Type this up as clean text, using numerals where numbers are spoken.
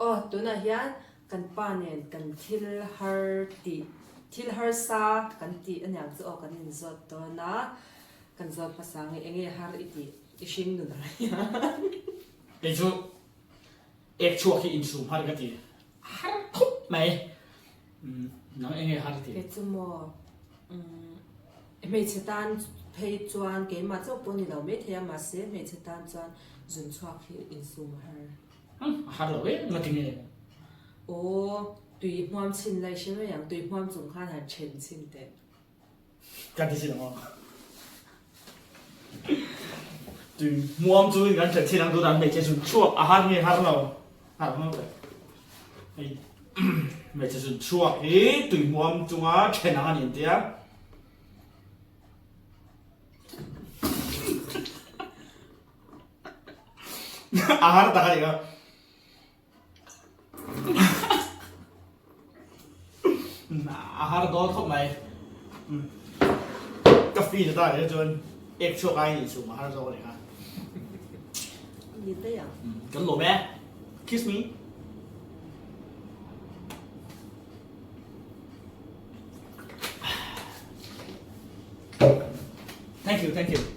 Aw, tunah hian kan pa nen kan thil har tih, thil harsa kan tih aniang chu aw kan inzawt dawn a, kan zawt hmasa nge enge har i tih i hring nun ah hian. Kei chu ek chhuak hi insum har ka ti har khawp mai. Nang enge har ti? Kei chu maw hmeichhe tan phei chuan keimah chauh pawh ni lo maithei a mahse hmeichhe tan chuan zun chhuak hi insum a har. A har lo em nga tinge? Aw, tui hmuam chhin lai hre mai ang, tui hmuam chung khan han then chhin teh. Ka ti chhin ang aw. Tui hmuam chungin kan then chhin ang tunah hmeichhe zun chhuak a har nge har lo? Har ang le. Hei hmeichhe zun chhuak hi tui hmuam chunga then ang a ni an tia. A har tak a ni kha. A har dawn khawp mai. Ka feel ta hi chuan ek chhuak ai ni chhum a har zawk a ni kha. Ni daih ang. Kan lawm e. Kiss me. Thank you, thank you.